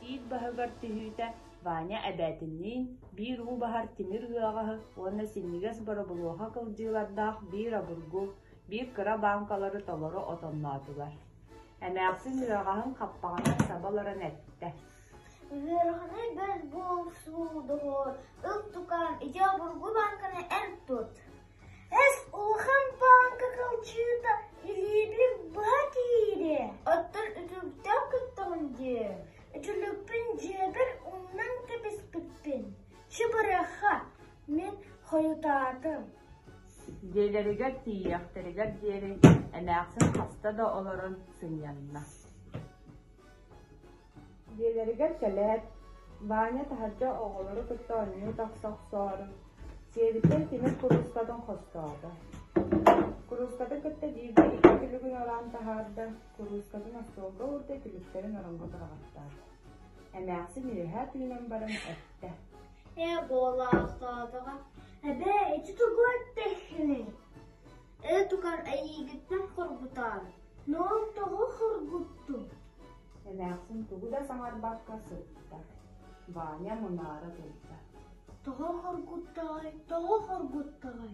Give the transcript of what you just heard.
Тиит баһыгар түһүүтэ Ваня эбээтиниин биир уу баһар тимир ыаҕаһы уонна синньигэс боробулуоха кылдьыылардаах биир обургу, биир кыра бааҥкалары толору отонноотулар. Эмээхсин ыаҕаһын хаппаҕынан саба олорон эттэ: Ыараханай бэрт буолсуу, доҕоор, ыл тукаам, ити обургу бааҥканы эн тут. Эс, улахан бааҥка кылчыыта илиибин быһа киириэ. Оттон үтүлүктээх кыттаҕын дии. Үтүлүкпүн дьиэбэр умнан кэбиспиппин. Чы барыахха, мин хойутаатым. Дьиэлэригэр тиийиэхтэригэр диэри эмээхсин хаста да олорон сынньанна. Дьиэлэригэр кэлээт, Ваня таһырдьа оҕолору кытта оонньуу тахса охсоору, сиэбиттэн тимир куруускатын хостоото. Куруускатын кытта бииргэ икки күлүгүн ороон таһаарда, куруускатын остуолга уурда, күлүктэрин ороҥҥо быраҕаттаата. Эмээхсин үөһэ тыынан баран эттэ: Ээ, буолаахтаатаҕа, эбээ, ити тугу эттэххиний? Ээ, тукар эйиигиттэн хоргутаан, ноо тоҕо хоргуттуҥ? Эмээхсин тугу да саҥарбакка сытта. Ваня мунаара турда. Тоҕо хоргуттаҕай, тоҕо хоргуттаҕай?